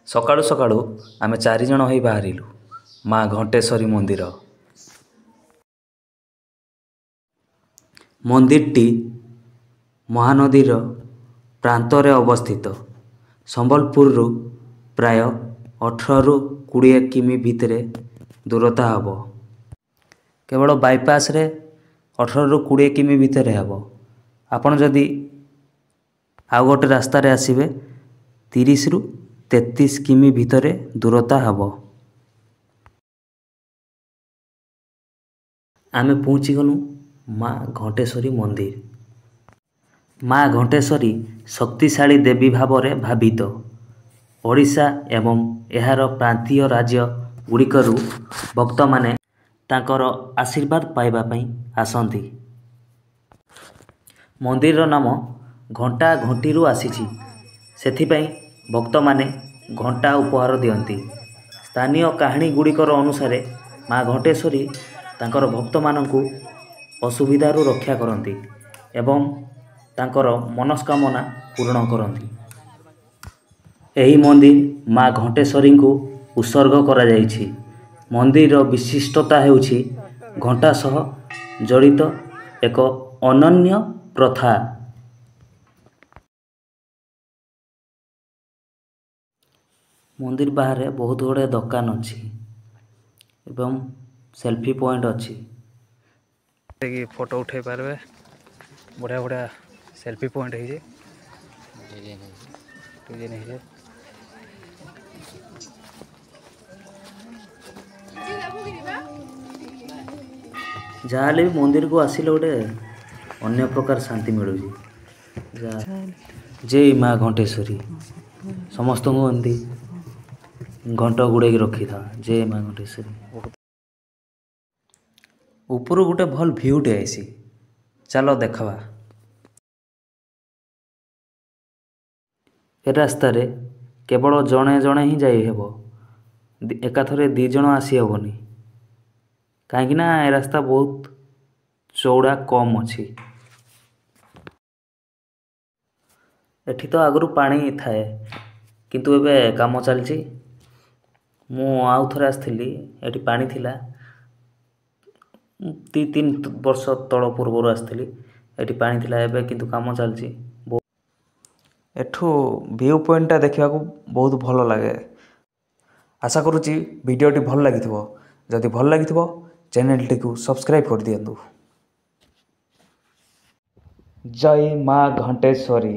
ସକାଳୁ ସକାଳୁ ଆମେ 4 ଜଣ ହୋଇ ବାହାରିଲୁ ମା ଘଣ୍ଟେଶ୍ୱରୀ ମନ୍ଦିର। ମନ୍ଦିରଟି ମହାନଦୀର ପ୍ରାନ୍ତରେ ଅବସ୍ଥିତ। ସମ୍ବଲପୁରରୁ ପ୍ରାୟ 18ରୁ 20 କିମି ଭିତରେ ଦୂରତା ହେବ। କେବଳ ବାଇପାସରେ 18ରୁ 20 କିମି ଭିତରେ ହେବ। ଆପଣ ଯଦି ଆଉ ଗୋଟେ ରାସ୍ତାରେ ଆସିବେ, 30ରୁ 33 କିମି ଭିତରେ ଦୂରତା ହେବ। ଆମେ ପହଞ୍ଚିଗଲୁ ମା ଘଣ୍ଟେଶ୍ୱରୀ ମନ୍ଦିର। ମା ଘଣ୍ଟେଶ୍ୱରୀ ଶକ୍ତିଶାଳୀ ଦେବୀ ଭାବରେ ଭାବିତ। ଓଡ଼ିଶା ଏବଂ ଏହାର ପ୍ରାନ୍ତୀୟ ରାଜ୍ୟ ଗୁଡ଼ିକରୁ ଭକ୍ତମାନେ ତାଙ୍କର ଆଶୀର୍ବାଦ ପାଇବା ପାଇଁ ଆସନ୍ତି। ମନ୍ଦିରର ନାମ ଘଣ୍ଟା ଘଣ୍ଟିରୁ ଆସିଛି, ସେଥିପାଇଁ ଭକ୍ତମାନେ ଘଣ୍ଟା ଉପହାର ଦିଅନ୍ତି। ସ୍ଥାନୀୟ କାହାଣୀ ଗୁଡ଼ିକର ଅନୁସାରେ ମା ଘଣ୍ଟେଶ୍ୱରୀ ତାଙ୍କର ଭକ୍ତମାନଙ୍କୁ ଅସୁବିଧାରୁ ରକ୍ଷା କରନ୍ତି ଏବଂ ତାଙ୍କର ମନସ୍କାମନା ପୂରଣ କରନ୍ତି। ଏହି ମନ୍ଦିର ମା ଘଣ୍ଟେଶ୍ୱରୀଙ୍କୁ ଉତ୍ସର୍ଗ କରାଯାଇଛି। ମନ୍ଦିରର ବିଶିଷ୍ଟତା ହେଉଛି ଘଣ୍ଟା ସହ ଜଡ଼ିତ ଏକ ଅନନ୍ୟ ପ୍ରଥା। ମନ୍ଦିର ବାହାରେ ବହୁତ ଗୁଡ଼ିଏ ଦୋକାନ ଅଛି ଏବଂ ସେଲ୍ଫି ପଏଣ୍ଟ ଅଛି। ଫଟୋ ଉଠେଇ ପାରିବେ। ବଢ଼ିଆ ବଢ଼ିଆ ସେଲ୍ଫି ପଏଣ୍ଟ ହେଇଛି, ଡିଜାଇନ୍ ହେଇଛି। ଯାହାହେଲେ ବି ମନ୍ଦିରକୁ ଆସିଲେ ଗୋଟେ ଅନ୍ୟ ପ୍ରକାର ଶାନ୍ତି ମିଳୁଛି। ଜୟ ମା ଘଣ୍ଟେଶ୍ୱରୀ। ସମସ୍ତଙ୍କୁ ଏମିତି ଘଣ୍ଟ ଗୁଡ଼େଇକି ରଖିଥା। ଜୟ ମା ଘଣ୍ଟେଶ୍ୱରୀ। ଉପରୁ ଗୋଟେ ଭଲ ଭ୍ୟୁଟେ ଆଇସି, ଚାଲ ଦେଖବା। ଏ ରାସ୍ତାରେ କେବଳ ଜଣେ ଜଣେ ହିଁ ଯାଇ ହେବ, ଏକାଥରେ 2 ଜଣ ଆସି ହେବନି, କାହିଁକି ନା ଏ ରାସ୍ତା ବହୁତ ଚଉଡ଼ା କମ୍ ଅଛି। ଏଠି ତ ଆଗରୁ ପାଣି ଥାଏ, କିନ୍ତୁ ଏବେ କାମ ଚାଲିଛି। ମୁଁ ଆଉ ଥରେ ଆସିଥିଲି, ଏଠି ପାଣି ଥିଲା। 2-3 ବର୍ଷ ତଳ ପୂର୍ବରୁ ଆସିଥିଲି, ଏଠି ପାଣି ଥିଲା। ଏବେ କିନ୍ତୁ କାମ ଚାଲିଛି। ଏଠୁ ଭ୍ୟୁ ପଏଣ୍ଟଟା ଦେଖିବାକୁ ବହୁତ ଭଲ ଲାଗେ। ଆଶା କରୁଛି ଭିଡ଼ିଓଟି ଭଲ ଲାଗିଥିବ। ଯଦି ଭଲ ଲାଗିଥିବ, ଚ୍ୟାନେଲଟିକୁ ସବସ୍କ୍ରାଇବ୍ କରିଦିଅନ୍ତୁ। ଜୟ ମା ଘଣ୍ଟେଶ୍ୱରୀ।